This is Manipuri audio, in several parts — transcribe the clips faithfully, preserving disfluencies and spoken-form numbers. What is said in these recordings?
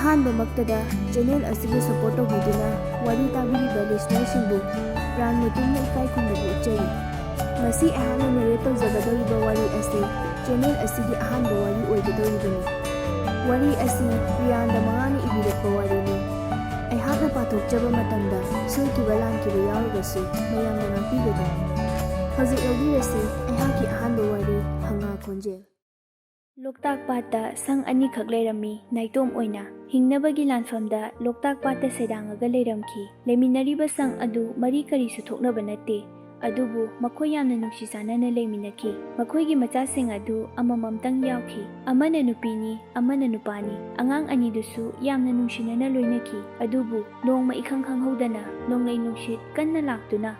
ꯑꯍꯥꯟꯕꯃꯛꯇꯗ ꯆꯦꯅꯦꯜ ꯑꯁꯤꯕꯨ ꯁꯄꯣꯔꯠ ꯇꯧꯕꯤꯗꯨꯅ ꯋꯥꯔꯤ ꯇꯥꯕꯤꯔꯤꯕ ꯂꯤꯁꯅꯔꯁꯤꯡꯕꯨ ꯄ꯭ꯔꯥꯟ ꯃꯇꯨꯝꯅ ꯏꯀꯥꯏ ꯈꯨꯝꯅꯕ ꯎꯠꯆꯔꯤ꯫ ꯉꯁꯤ ꯑꯩꯍꯥꯛꯅ ꯅꯦꯔꯦꯠ ꯇꯧꯖꯒꯗꯧꯔꯤꯕ ꯋꯥꯔꯤ ꯑꯁꯤ ꯆꯦꯅꯦꯜ ꯑꯁꯤꯒꯤ ꯑꯍꯥꯟꯕ ꯋꯥꯔꯤ ꯑꯣꯏꯒꯗꯧꯔꯤꯕꯅꯤ꯫ ꯋꯥꯔꯤ ꯑꯁꯤ ꯄ꯭ꯔꯤꯌꯥꯟꯗ ꯃꯉꯥꯅ ꯏꯕꯤꯔꯛꯄ ꯋꯥꯔꯤꯅꯤ꯫ ꯑꯩꯍꯥꯛꯅ ꯄꯥꯊꯣꯛꯆꯕ ꯃꯇꯝꯗ ꯁꯣꯏꯈꯤꯕ ꯂꯥꯟꯈꯤꯕ ꯌꯥꯎꯔꯒꯁꯨ ꯃꯌꯥꯝꯅ ꯉꯥꯛꯄꯤꯒꯗꯕꯅꯤ꯫ ꯍꯧꯖꯤꯛ ꯂꯧꯕꯤꯔꯁꯤ ꯑꯩꯍꯥꯛꯀꯤ ꯑꯍꯥꯟꯕ ꯋꯥꯔꯤ, ꯍꯪꯉꯥ ꯈꯣꯟꯖꯦꯜ꯫ ꯂꯣꯛꯇꯥꯛ ꯄꯥꯠꯇ ꯁꯪ ꯑꯅꯤꯈꯛ ꯂꯩꯔꯝꯃꯤ, ꯅꯥꯏꯇꯣꯝ ꯑꯣꯏꯅ꯫ ꯍꯤꯡꯅꯕꯒꯤ ꯂꯥꯟꯐꯝꯗ ꯂꯣꯛꯇꯥꯛ ꯄꯥꯠꯇ ꯁꯩꯗꯥꯡꯉꯒ ꯂꯩꯔꯝꯈꯤ꯫ ꯂꯩꯃꯤꯟꯅꯔꯤꯕ ꯁꯪ ꯑꯗꯨ ꯃꯔꯤ ꯀꯔꯤꯁꯨ ꯊꯣꯛꯅꯕ ꯅꯠꯇꯦ, ꯑꯗꯨꯕꯨ ꯃꯈꯣꯏ ꯌꯥꯝꯅ ꯅꯨꯡꯁꯤ ꯆꯥꯟꯅꯅ ꯂꯩꯃꯤꯟꯅꯈꯤ꯫ ꯃꯈꯣꯏꯒꯤ ꯃꯆꯥꯁꯤꯡ ꯑꯗꯨ ꯑꯃꯃꯝꯇꯪ ꯌꯥꯎꯈꯤ꯫ ꯑꯃꯅ ꯅꯨꯄꯤꯅꯤ, ꯑꯃꯅ ꯅꯨꯄꯥꯅꯤ꯫ ꯑꯉꯥꯡ ꯑꯅꯤꯗꯨꯁꯨ ꯌꯥꯝꯅ ꯅꯨꯡꯁꯤꯅꯅ ꯂꯣꯏꯅꯈꯤ꯫ ꯑꯗꯨꯕꯨ ꯅꯣꯡꯃ ꯏꯈꯪ ꯈꯪꯍꯧꯗꯅ ꯅꯣꯡꯂꯩ ꯅꯨꯡꯁꯤꯠ ꯀꯟꯅ ꯂꯥꯛꯇꯨꯅ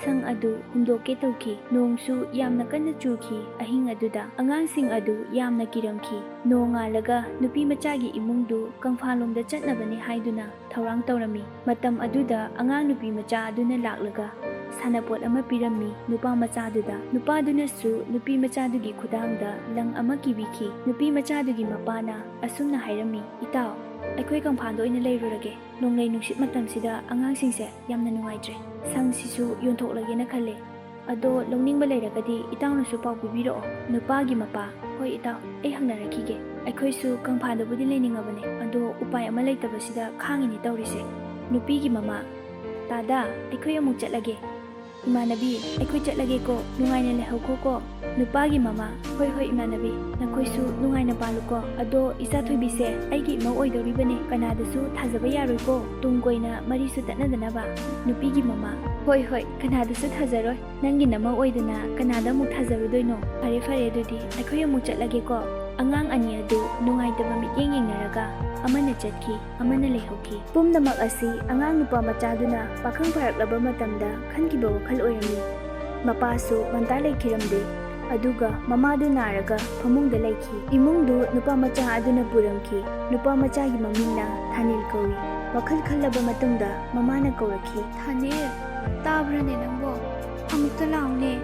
ꯁꯪ ꯑꯗꯨ ꯍꯨꯝꯗꯣꯛꯀꯦ ꯇꯧꯈꯤ꯫ ꯅꯣꯡꯁꯨ ꯌꯥꯝꯅ ꯀꯟꯅ ꯆꯨꯈꯤ꯫ ꯑꯍꯤꯡ ꯑꯗꯨꯗ ꯑꯉꯥꯡꯁꯤꯡ ꯑꯗꯨ ꯌꯥꯝꯅ ꯀꯤꯔꯝꯈꯤ꯫ ꯅꯣꯡꯉꯥꯜꯂꯒ ꯅꯨꯄꯤ ꯃꯆꯥꯒꯤ ꯏꯃꯨꯡꯗꯨ ꯀꯪꯐꯥꯜꯂꯣꯝꯗ ꯆꯠꯅꯕꯅꯤ ꯍꯥꯏꯗꯨꯅ ꯊꯧꯔꯥꯡ ꯇꯧꯔꯝꯃꯤ꯫ ꯃꯇꯝ ꯑꯗꯨꯗ ꯑꯉꯥꯡ ꯅꯨꯄꯤ ꯃꯆꯥ ꯑꯗꯨꯅ ꯂꯥꯛꯂꯒ ꯁꯥꯟꯅꯄꯣꯠ ꯑꯃ ꯄꯤꯔꯝꯃꯤ ꯅꯨꯄꯥ ꯃꯆꯥꯗꯨꯗ꯫ ꯅꯨꯄꯥꯗꯨꯅꯁꯨ ꯅꯨꯄꯤ ꯃꯆꯥꯗꯨꯒꯤ ꯈꯨꯗꯥꯡꯗ ꯂꯪ ꯑꯃ ꯀꯤꯕꯤꯈꯤ꯫ ꯅꯨꯄꯤ ꯃꯆꯥꯗꯨꯒꯤ ꯃꯄꯥꯅ ꯑꯁꯨꯝꯅ ꯍꯥꯏꯔꯝꯃꯤ, "ꯏꯇꯥꯎ, ꯑꯩꯈꯣꯏ ꯀꯪꯐꯥꯜꯗ ꯑꯣꯏꯅ ꯂꯩꯔꯨꯔꯒꯦ꯫ ꯅꯣꯡꯂꯩ ꯅꯨꯡꯁꯤꯠ ꯃꯇꯝꯁꯤꯗ ꯑꯉꯥꯡꯁꯤꯡꯁꯦ ꯌꯥꯝꯅ ꯅꯨꯡꯉꯥꯏꯇ꯭ꯔꯦ꯫ ꯁꯪꯁꯤꯁꯨ ꯌꯣꯟꯊꯣꯛꯂꯒꯦꯅ ꯈꯜꯂꯦ꯫ ꯑꯗꯣ ꯂꯧꯅꯤꯡꯕ ꯂꯩꯔꯒꯗꯤ ꯏꯇꯥꯎꯅꯁꯨ ꯄꯥꯎ ꯄꯤꯕꯤꯔꯛꯑꯣ꯫" ꯅꯨꯄꯥꯒꯤ ꯃꯄꯥ, "ꯍꯣꯏ ꯏꯇꯥꯎ, ꯑꯩ ꯍꯪꯅꯔꯛꯈꯤꯒꯦ꯫ ꯑꯩꯈꯣꯏꯁꯨ ꯀꯪꯐꯥꯜꯗꯕꯨꯗꯤ ꯂꯩꯅꯤꯡꯉꯕꯅꯦ, ꯑꯗꯣ ꯎꯄꯥꯏ ꯑꯃ ꯂꯩꯇꯕꯁꯤꯗ ꯈꯥꯡꯉꯤꯅꯦ ꯇꯧꯔꯤꯁꯦ꯫" ꯅꯨꯄꯤꯒꯤ ꯃꯃꯥ, "ꯇꯥꯗꯥ, ꯑꯩꯈꯣꯏ ꯑꯃꯨꯛ ꯆꯠꯂꯒꯦ꯫ ꯏꯃꯥꯟꯅꯕꯤ, ꯑꯩꯈꯣꯏ ꯆꯠꯂꯒꯦꯀꯣ, ꯅꯨꯡꯉꯥꯏꯅ ꯂꯩꯍꯧꯈꯣꯀꯣ꯫" ꯅꯨꯄꯥꯒꯤ ꯃꯃꯥ, "ꯍꯣꯏ ꯍꯣꯏ ꯏꯃꯥꯟꯅꯕꯤ, ꯅꯈꯣꯏꯁꯨ ꯅꯨꯡꯉꯥꯏꯅ ꯄꯥꯜꯂꯨꯀꯣ꯫ ꯑꯗꯣ ꯏꯆꯥ ꯊꯣꯏꯕꯤꯁꯦ ꯑꯩꯒꯤ ꯏꯃꯧ ꯑꯣꯏꯗꯧꯔꯤꯕꯅꯦ, ꯀꯅꯥꯗꯁꯨ ꯊꯥꯖꯕ ꯌꯥꯔꯣꯏꯀꯣ, ꯇꯨꯡ ꯀꯣꯏꯅ ꯃꯔꯤꯁꯨ ꯇꯠꯅꯗꯅꯕ꯫" ꯅꯨꯄꯤꯒꯤ ꯃꯃꯥ, "ꯍꯣꯏ ꯍꯣꯏ, ꯀꯅꯥꯗꯁꯨ ꯊꯥꯖꯔꯣꯏ꯫ ꯅꯪꯒꯤ ꯅꯃꯧ ꯑꯣꯏꯗꯅ ꯀꯅꯥꯗ ꯑꯃꯨꯛ ꯊꯥꯖꯔꯨꯗꯣꯏꯅꯣ? ꯐꯔꯦ ꯐꯔꯦ, ꯑꯗꯨꯗꯤ ꯑꯩꯈꯣꯏ ꯑꯃꯨꯛ ꯆꯠꯂꯒꯦꯀꯣ꯫" ꯑꯉꯥꯡ ꯑꯅꯤ ꯑꯗꯨ ꯅꯨꯡꯉꯥꯏꯇꯕ ꯃꯤꯠꯌꯦꯡ ꯌꯦꯡꯅꯔꯒ ꯑꯃꯅ ꯆꯠꯈꯤ, ꯑꯃꯅ ꯂꯩꯍꯧꯈꯤ꯫ ꯄꯨꯝꯅꯃꯛ ꯑꯁꯤ ꯑꯉꯥꯡ ꯅꯨꯄꯥ ꯃꯆꯥꯗꯨꯅ ꯄꯥꯈꯪ ꯐꯥꯔꯛꯂꯕ ꯃꯇꯝꯗ ꯈꯟꯈꯤꯕ ꯋꯥꯈꯜ ꯑꯣꯏꯔꯝꯃꯤ꯫ ꯃꯄꯥꯁꯨ ꯉꯟꯇꯥ ꯂꯩꯈꯤꯔꯝꯗꯦ꯫ ꯑꯗꯨꯒ ꯃꯃꯥꯗꯨ ꯅꯥꯔꯒ ꯐꯃꯨꯡꯗ ꯂꯩꯈꯤ꯫ ꯏꯃꯨꯡꯗꯨ ꯅꯨꯄꯥ ꯃꯆꯥ ꯑꯗꯨꯅ ꯄꯨꯔꯝꯈꯤ꯫ ꯅꯨꯄꯥ ꯃꯆꯥꯒꯤ ꯃꯃꯤꯡꯅ ꯊꯥꯅꯤꯜ ꯀꯧꯏ꯫ ꯋꯥꯈꯜ ꯈꯜꯂꯕ ꯃꯇꯨꯡꯗ ꯃꯃꯥꯅ ꯀꯧꯔꯛꯈꯤ꯫ "ꯊꯥꯅꯤꯜ, ꯇꯥꯕ꯭ꯔꯅꯦ ꯅꯪꯕꯣ? ꯑꯃꯨꯛꯇ ꯂꯥꯎꯅꯦ꯫"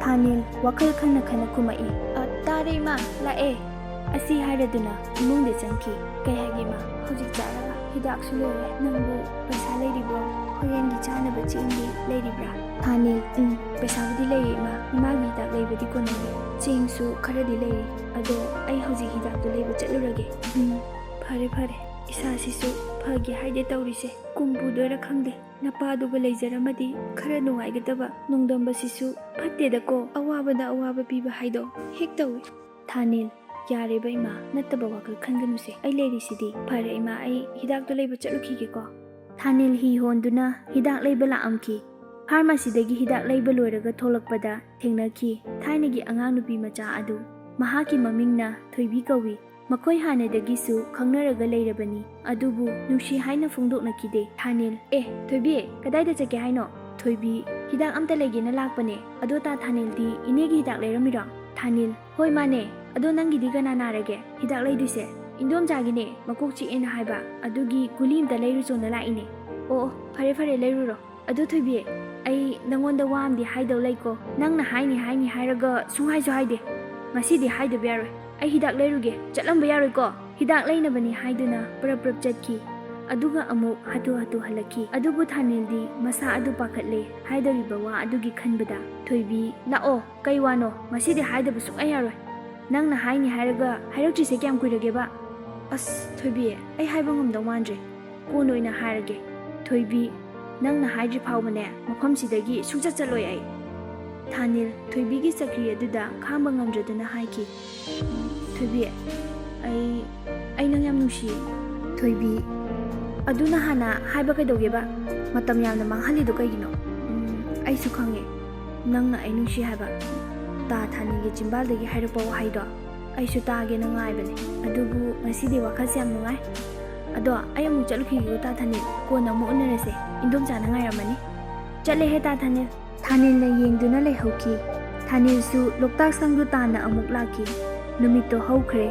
ꯊꯥꯅꯤꯜ ꯋꯥꯈꯜ ꯈꯟꯅ ꯈꯟꯅ ꯈꯨꯝꯃꯛꯏ꯫ "ꯑ, ꯇꯥꯔꯦ ꯏꯃꯥ, ꯂꯥꯛꯑꯦ꯫" ꯑꯁꯤ ꯍꯥꯏꯔꯗꯨꯅ ꯏꯃꯨꯡꯗ ꯆꯪꯈꯤ꯫ "ꯀꯩ ꯍꯥꯏꯒꯦ ꯏꯃꯥ? ꯍꯧꯖꯤꯛ ꯆꯥꯔꯒ ꯍꯤꯗꯥꯛꯁꯨ ꯂꯣꯏꯔꯦ꯫ ꯅꯪꯕꯨ ꯄꯩꯁꯥ ꯂꯩꯔꯤꯕ꯭ꯔꯣ? ꯍꯣꯔꯦꯟꯒꯤ ꯆꯥꯅꯕ ꯆꯦꯡꯗꯤ ꯂꯩꯔꯤꯕ꯭ꯔꯥ?" ꯊꯥꯅꯤꯜ, "ꯎꯝ, ꯄꯩꯁꯥꯕꯨꯗꯤ ꯂꯩꯔꯦ ꯏꯃꯥ꯫ ꯏꯃꯥꯒꯤ ꯍꯤꯗꯥꯛ ꯂꯩꯕꯗꯤ ꯀꯣꯟꯅꯔꯦ꯫ ꯆꯦꯡꯁꯨ ꯈꯔꯗꯤ ꯂꯩꯔꯤ꯫ ꯑꯗꯣ ꯑꯩ ꯍꯧꯖꯤꯛ ꯍꯤꯗꯥꯛꯇꯨ ꯂꯩꯕ ꯆꯠꯂꯨꯔꯒꯦ꯫ ꯎꯝ, ꯐꯔꯦ ꯐꯔꯦ꯫ ꯏꯁꯥꯁꯤꯁꯨ ꯐꯒꯦ ꯍꯥꯏꯗꯦ ꯇꯧꯔꯤꯁꯦ꯫ ꯀꯨꯝ ꯄꯨꯗꯣꯏꯔꯥ ꯈꯪꯗꯦ꯫ ꯅꯄꯥꯗꯨꯒ ꯂꯩꯖꯔꯝꯃꯗꯤ ꯈꯔ ꯅꯨꯡꯉꯥꯏꯒꯗꯕ꯫ ꯅꯣꯡꯗꯝꯕꯁꯤꯁꯨ ꯐꯠꯇꯦꯗꯀꯣ꯫ ꯑꯋꯥꯕꯗ ꯑꯋꯥꯕ ꯄꯤꯕ ꯍꯥꯏꯗꯣ ꯍꯦꯛ ꯇꯧꯏ꯫" ꯊꯥꯅꯤꯜ, "ꯌꯥꯔꯦꯕ ꯏꯃꯥ, ꯅꯠꯇꯕ ꯋꯥꯈꯜ ꯈꯟꯒꯅꯨꯁꯦ꯫ ꯑꯩ ꯂꯩꯔꯤꯁꯤꯗꯤ꯫ ꯐꯔꯦ ꯏꯃꯥ, ꯑꯩ ꯍꯤꯗꯥꯛꯇꯣ ꯂꯩꯕ ꯆꯠꯂꯨꯈꯤꯒꯦꯀꯣ꯫" ꯊꯥꯅꯤꯜ ꯍꯤ ꯍꯣꯟꯗꯨꯅ ꯍꯤꯗꯥꯛ ꯂꯩꯕ ꯂꯥꯛꯑꯝꯈꯤ꯫ ꯐꯥꯔꯃꯥꯁꯤꯗꯒꯤ ꯍꯤꯗꯥꯛ ꯂꯩꯕ ꯂꯣꯏꯔꯒ ꯊꯣꯛꯂꯛꯄꯗ ꯊꯦꯡꯅꯈꯤ ꯊꯥꯏꯅꯒꯤ ꯑꯉꯥꯡ ꯅꯨꯄꯤ ꯃꯆꯥ ꯑꯗꯨ꯫ ꯃꯍꯥꯛꯀꯤ ꯃꯃꯤꯡꯅ ꯊꯣꯏꯕꯤ ꯀꯧꯏ꯫ ꯃꯈꯣꯏ ꯍꯥꯟꯅꯗꯒꯤꯁꯨ ꯈꯪꯅꯔꯒ ꯂꯩꯔꯕꯅꯤ, ꯑꯗꯨꯕꯨ ꯅꯨꯡꯁꯤ ꯍꯥꯏꯅ ꯐꯣꯡꯗꯣꯛꯅꯈꯤꯗꯦ꯫ ꯊꯥꯅꯤꯜ, "ꯑꯦ, ꯊꯣꯏꯕꯤ, ꯀꯗꯥꯏꯗ ꯆꯠꯀꯦ ꯍꯥꯏꯅꯣ?" ꯊꯣꯏꯕꯤ, "ꯍꯤꯗꯥꯛ ꯑꯝꯇ ꯂꯩꯒꯦꯅ ꯂꯥꯛꯄꯅꯦ꯫ ꯑꯗꯣ ꯇꯥ ꯊꯥꯅꯤꯜꯗꯤ ꯏꯅꯦꯒꯤ ꯍꯤꯗꯥꯛ ꯂꯩꯔꯝꯃꯤꯔꯣ?" ꯊꯥꯅꯤꯜ, "ꯍꯣꯏ, ꯃꯥꯅꯦ꯫ ꯑꯗꯣ ꯅꯪꯒꯤꯗꯤ ꯀꯅꯥ ꯅꯥꯔꯒꯦ ꯍꯤꯗꯥꯛ ꯂꯩꯗꯣꯏꯁꯦ?" "ꯏꯟꯗꯣꯝꯆꯥꯒꯤꯅꯦ, ꯃꯀꯣꯛ ꯆꯤꯛꯑꯦꯅ ꯍꯥꯏꯕ, ꯑꯗꯨꯒꯤ ꯒꯨꯂꯤ ꯑꯝꯇ ꯂꯩꯔꯨꯆꯣꯅ ꯂꯥꯛꯏꯅꯦ꯫" "ꯑꯣ, ꯑꯣ, ꯐꯔꯦ, ꯐꯔꯦ, ꯂꯩꯔꯨꯔꯣ꯫ ꯑꯗꯣ ꯊꯣꯏꯕꯤ, ꯑꯩ ꯅꯪꯉꯣꯟꯗ ꯋꯥ ꯑꯃꯗꯤ ꯍꯥꯏꯗꯧ ꯂꯩꯀꯣ꯫ ꯅꯪꯅ ꯍꯥꯏꯅꯤ, ꯍꯥꯏꯅꯤ ꯍꯥꯏꯔꯒ ꯁꯨꯡꯍꯥꯏꯁꯨ ꯍꯥꯏꯗꯦ꯫ ꯉꯁꯤꯗꯤ ꯍꯥꯏꯗꯕ ꯌꯥꯔꯣꯏ꯫ ꯑꯩ ꯍꯤꯗꯥꯛ ꯂꯩꯔꯨꯒꯦ, ꯆꯠꯂꯝꯕ ꯌꯥꯔꯣꯏꯀꯣ꯫" ꯍꯤꯗꯥꯛ ꯂꯩꯅꯕꯅꯤ ꯍꯥꯏꯗꯨꯅ ꯄ꯭ꯔꯞ ꯄ꯭ꯔꯞ ꯆꯠꯈꯤ꯫ ꯑꯗꯨꯒ ꯑꯃꯨꯛ ꯍꯥꯊꯨ ꯍꯥꯊꯨ ꯍꯜꯂꯛꯈꯤ꯫ ꯑꯗꯨꯕꯨ ꯊꯥꯅꯤꯜꯗꯤ ꯃꯁꯥ ꯑꯗꯨ ꯄꯥꯈꯠꯂꯦ ꯍꯥꯏꯗꯧꯔꯤꯕ ꯋꯥ ꯑꯗꯨꯒꯤ ꯈꯟꯕꯗ꯫ "ꯊꯣꯏꯕꯤ, ꯂꯥꯛꯑꯣ, ꯀꯩ ꯋꯥꯅꯣ? ꯉꯁꯤꯗꯤ ꯍꯥꯏꯗꯕ ꯁꯨꯡꯌꯥ ꯌꯥꯔꯣꯏ꯫ ꯅꯪꯅ ꯍꯥꯏꯅꯤ ꯍꯥꯏꯔꯒ ꯍꯥꯏꯔꯛꯇ꯭ꯔꯤꯁꯦ ꯀꯌꯥꯝ ꯀꯨꯏꯔꯒꯦꯕ?" "ꯑꯁ, ꯊꯣꯏꯕꯤ, ꯑꯩ ꯍꯥꯏꯕ ꯉꯝꯗꯧ ꯃꯥꯟꯗ꯭ꯔꯦ꯫ ꯀꯣꯟꯅ ꯑꯣꯏꯅ ꯍꯥꯏꯔꯒꯦ꯫ ꯊꯣꯏꯕꯤ, ꯅꯪꯅ ꯍꯥꯏꯗ꯭ꯔꯤ ꯐꯥꯎꯕꯅꯦ, ꯃꯐꯝꯁꯤꯗꯒꯤ ꯁꯨꯡꯆꯠ ꯆꯠꯂꯣꯏ ꯑꯩ꯫" ꯊꯥꯅꯤꯜ ꯊꯣꯏꯕꯤꯒꯤ ꯆꯀ꯭ꯔꯤ ꯑꯗꯨꯗ ꯈꯥꯡꯕ ꯉꯝꯗ꯭ꯔꯗꯨꯅ ꯍꯥꯏꯈꯤ, "ꯊꯣꯏꯕꯤ, ꯑꯩ, ꯑꯩ ꯅꯪ ꯌꯥꯝ ꯅꯨꯡꯁꯤꯌꯦ꯫" ꯊꯣꯏꯕꯤ, "ꯑꯗꯨꯅ ꯍꯥꯟꯅ ꯍꯥꯏꯕ ꯀꯩꯗꯧꯒꯦꯕ? ꯃꯇꯝ ꯌꯥꯝꯅ ꯃꯥꯡꯍꯜꯂꯤꯗꯣ ꯀꯩꯒꯤꯅꯣ?" "ꯎꯝ, ꯑꯩꯁꯨ ꯈꯪꯉꯦ, ꯅꯪꯅ ꯑꯩ ꯅꯨꯡꯁꯤ ꯍꯥꯏꯕ꯫ ꯇꯥ ꯊꯥꯅꯤꯜꯒꯤ ꯆꯤꯝꯕꯥꯜꯗꯒꯤ ꯍꯥꯏꯔꯛꯄ ꯋꯥꯍꯩꯗꯣ ꯑꯩꯁꯨ ꯇꯥꯒꯦꯅ ꯉꯥꯏꯕꯅꯦ꯫ ꯑꯗꯨꯕꯨ ꯉꯁꯤꯗꯤ ꯋꯥꯈꯜꯁꯦ ꯌꯥꯝ ꯅꯨꯡꯉꯥꯏ꯫ ꯑꯗꯣ ꯑꯩ ꯑꯃꯨꯛ ꯆꯠꯂꯨꯈꯤꯒꯦꯀꯣ ꯇꯥ ꯊꯥꯅꯤꯜ, ꯀꯣꯟꯅ ꯑꯃꯨꯛ ꯎꯅꯔꯁꯦ꯫ ꯏꯟꯗꯣꯝꯆꯥꯅ ꯉꯥꯏꯔꯝꯃꯅꯤ꯫ ꯆꯠꯂꯦꯍꯦ ꯇꯥ ꯊꯥꯅꯤꯜ꯫" ꯊꯥꯅꯤꯜꯅ ꯌꯦꯡꯗꯨꯅ ꯂꯩꯍꯧꯈꯤ꯫ ꯊꯥꯅꯤꯜꯁꯨ ꯂꯣꯛꯇꯥꯛ ꯁꯪꯗꯨ ꯇꯥꯟꯅ ꯑꯃꯨꯛ ꯂꯥꯛꯈꯤ꯫ ꯅꯨꯃꯤꯠꯇꯣ ꯍꯧꯈ꯭ꯔꯦ꯫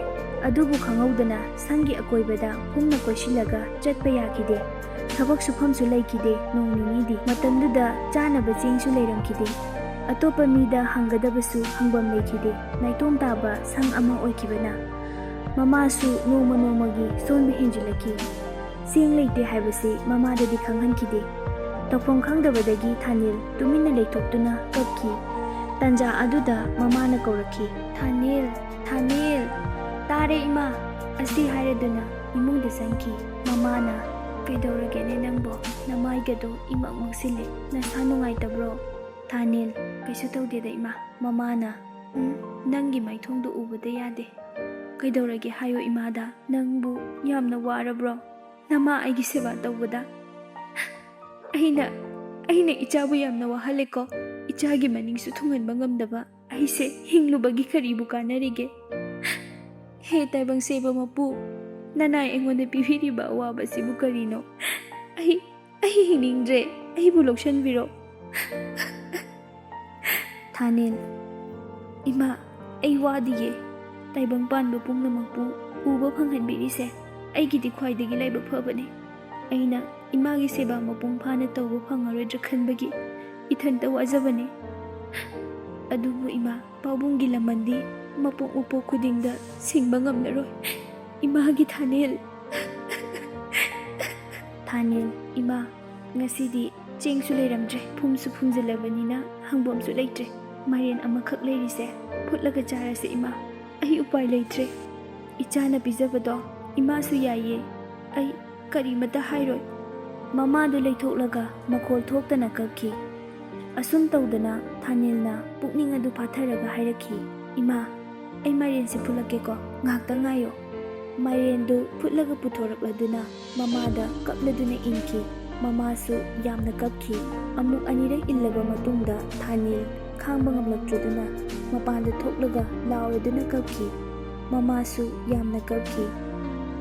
ꯑꯗꯨꯕꯨ ꯈꯪꯍꯧꯗꯅ ꯁꯪꯒꯤ ꯑꯀꯣꯏꯕꯗ ꯈꯣꯡꯅ ꯀꯣꯏꯁꯤꯜꯂꯒ ꯆꯠꯄ ꯌꯥꯈꯤꯗꯦ꯫ ꯊꯕꯛ ꯁꯨꯐꯝꯁꯨ ꯂꯩꯈꯤꯗꯦ ꯅꯣꯡ ꯅꯤꯅꯤꯗꯤ꯫ ꯃꯇꯝꯗꯨꯗ ꯆꯥꯅꯕ ꯆꯦꯡꯁꯨ ꯂꯩꯔꯝꯈꯤꯗꯦ꯫ ꯑꯇꯣꯞꯄ ꯃꯤꯗ ꯍꯪꯒꯗꯕꯁꯨ ꯍꯪꯐꯝ ꯂꯩꯈꯤꯗꯦ꯫ ꯅꯥꯏꯇꯣꯝ ꯇꯥꯕ ꯁꯪ ꯑꯃ ꯑꯣꯏꯈꯤꯕꯅ꯫ ꯃꯃꯥꯁꯨ ꯅꯣꯡꯃ ꯅꯣꯡꯃꯒꯤ ꯁꯣꯟꯕ ꯍꯦꯟꯖꯤꯜꯂꯛꯈꯤ꯫ ꯆꯦꯡ ꯂꯩꯇꯦ ꯍꯥꯏꯕꯁꯤ ꯃꯃꯥꯗꯗꯤ ꯈꯪꯍꯟꯈꯤꯗꯦ꯫ ꯇꯧꯐꯝ ꯈꯪꯗꯕꯗꯒꯤ ꯊꯥꯅꯤꯜ ꯇꯨꯃꯤꯟꯅ ꯂꯩꯊꯣꯛꯇꯨꯅ ꯀꯞꯈꯤ꯫ ꯇꯥꯟꯖꯥ ꯑꯗꯨꯗ ꯃꯃꯥꯅ ꯀꯧꯔꯛꯈꯤ꯫ "ꯊꯥꯅꯤꯜ, ꯊꯥꯅꯤꯜ!" "ꯇꯥꯔꯦ ꯏꯃꯥ!" ꯑꯁꯤ ꯍꯥꯏꯔꯗꯨꯅ ꯏꯃꯨꯡꯗ ꯆꯪꯈꯤ꯫ ꯃꯃꯥꯅ, "ꯀꯩꯗꯧꯔꯒꯦꯅꯦ ꯅꯪꯕꯣ? ꯅꯃꯥꯏꯒꯗꯣ ꯏꯃꯛ ꯃꯛꯁꯤꯜꯂꯦ꯫ ꯅꯁꯥ ꯅꯨꯡꯉꯥꯏꯇꯕ꯭ꯔꯣ?" "ꯊꯥꯅꯤꯜ, ꯀꯩꯁꯨ ꯇꯧꯗꯦꯗ ꯏꯃꯥ꯫" ꯃꯃꯥꯅ, "ꯎꯝ, ꯅꯪꯒꯤ ꯃꯥꯏꯊꯣꯡꯗꯣ ꯎꯕꯗ ꯌꯥꯗꯦ꯫ ꯀꯩꯗꯧꯔꯒꯦ ꯍꯥꯏꯌꯣ ꯏꯃꯥꯗ? ꯅꯪꯕꯨ ꯌꯥꯝꯅ ꯋꯥꯔꯕ꯭ꯔꯣ? ꯅꯃꯥ ꯑꯩꯒꯤ ꯁꯦꯕꯥ ꯇꯧꯕꯗ ꯑꯩꯅ, ꯑꯩꯅ ꯏꯆꯥꯕꯨ ꯌꯥꯝꯅ ꯋꯥꯍꯜꯂꯦꯀꯣ꯫ ꯏꯆꯥꯒꯤ ꯃꯅꯤꯡꯁꯨ ꯊꯨꯡꯍꯟꯕ ꯉꯝꯗꯕ ꯑꯩꯁꯦ ꯍꯤꯡꯂꯨꯕꯒꯤ ꯀꯔꯤꯕꯨ ꯀꯥꯟꯅꯔꯤꯒꯦ? ꯍꯦ ꯇꯥꯏꯕꯪ ꯁꯦꯝꯕ ꯃꯄꯨ, ꯅꯅꯥꯏ ꯑꯩꯉꯣꯟꯗ ꯄꯤꯕꯤꯔꯤꯕ ꯑꯋꯥꯕꯁꯤꯕꯨ ꯀꯔꯤꯅꯣ? ꯑꯩ, ꯑꯩ ꯍꯤꯡꯅꯤꯡꯗ꯭ꯔꯦ꯫ ꯑꯩꯕꯨ ꯂꯧꯁꯤꯟꯕꯤꯔꯣ꯫" ꯊꯥꯅꯦꯜ, "ꯏꯃꯥ, ꯑꯩ ꯋꯥꯗꯤꯌꯦ꯫ ꯇꯥꯏꯕꯪ ꯄꯥꯟꯕ ꯄꯨꯝꯅꯃꯛꯄꯨ ꯎꯕ ꯐꯪꯍꯟꯕꯤꯔꯤꯁꯦ ꯑꯩꯒꯤꯗꯤ ꯈ꯭ꯋꯥꯏꯗꯒꯤ ꯂꯥꯏꯕꯛ ꯐꯕꯅꯦ꯫ ꯑꯩꯅ ꯏꯃꯥꯒꯤ ꯁꯦꯕꯥ ꯃꯄꯨꯡ ꯐꯥꯅ ꯇꯧꯕ ꯐꯪꯉꯔꯣꯏꯗ꯭ꯔꯥ ꯈꯟꯕꯒꯤ ꯏꯊꯟꯇ ꯋꯥꯖꯕꯅꯦ꯫ ꯑꯗꯨꯕꯨ ꯏꯃꯥ, ꯄꯥꯕꯨꯡꯒꯤ ꯂꯃꯟꯗꯤ ꯃꯄꯣꯛ ꯃꯄꯣꯛ ꯈꯨꯗꯤꯡꯗ ꯁꯤꯡꯕ ꯉꯝꯂꯔꯣꯏ꯫ ꯏꯃꯥꯒꯤ ꯊꯥꯅꯦꯜ꯫" ꯊꯥꯅꯦꯜ, "ꯏꯃꯥ, ꯉꯁꯤꯗꯤ ꯆꯦꯡꯁꯨ ꯂꯩꯔꯝꯗ꯭ꯔꯦ, ꯐꯨꯝꯁꯨ ꯐꯨꯝꯖꯤꯜꯂꯕꯅꯤꯅ ꯍꯪꯐꯝꯁꯨ ꯂꯩꯇ꯭ꯔꯦ꯫ ꯃꯥꯏꯔꯦꯟ ꯑꯃꯈꯛ ꯂꯩꯔꯤꯁꯦ, ꯐꯨꯠꯂꯒ ꯆꯥꯔꯁꯦ ꯏꯃꯥ꯫ ꯑꯩ ꯎꯄꯥꯏ ꯂꯩꯇ꯭ꯔꯦ꯫ ꯏꯆꯥꯅ ꯄꯤꯖꯕꯗꯣ ꯏꯃꯥꯁꯨ ꯌꯥꯏꯌꯦ꯫ ꯑꯩ ꯀꯔꯤꯃꯇ ꯍꯥꯏꯔꯣꯏ꯫" ꯃꯃꯥꯗꯨ ꯂꯩꯊꯣꯛꯂꯒ ꯃꯈꯣꯜ ꯊꯣꯛꯇꯅ ꯀꯞꯈꯤ꯫ ꯑꯁꯨꯝ ꯇꯧꯗꯅ ꯊꯥꯅꯦꯜꯅ ꯄꯨꯛꯅꯤꯡ ꯑꯗꯨ ꯐꯥꯊꯔꯒ ꯍꯥꯏꯔꯛꯈꯤ, "ꯏꯃꯥ, ꯑꯩ ꯃꯥꯏꯔꯦꯟꯁꯤ ꯐꯨꯠꯂꯛꯀꯦꯀꯣ, ꯉꯥꯏꯍꯥꯛꯇꯪ ꯉꯥꯏꯌꯣ꯫" ꯃꯥꯏꯔꯦꯟꯗꯨ ꯐꯨꯠꯂꯒ ꯄꯨꯊꯣꯔꯛꯂꯗꯨꯅ ꯃꯃꯥꯗ ꯀꯞꯂꯗꯨꯅ ꯏꯟꯈꯤ꯫ ꯃꯃꯥꯁꯨ ꯌꯥꯝꯅ ꯀꯞꯈꯤ꯫ ꯑꯃꯨꯛ ꯑꯅꯤꯔꯛ ꯏꯜꯂꯕ ꯃꯇꯨꯡꯗ ꯊꯥꯅꯦꯜ ꯈꯥꯡꯕ ꯉꯝꯂꯛꯇ꯭ꯔꯗꯨꯅ ꯃꯄꯥꯟꯗ ꯊꯣꯛꯂꯒ ꯂꯥꯎꯔꯗꯨꯅ ꯀꯞꯈꯤ꯫ ꯃꯃꯥꯁꯨ ꯌꯥꯝꯅ ꯀꯞꯈꯤ꯫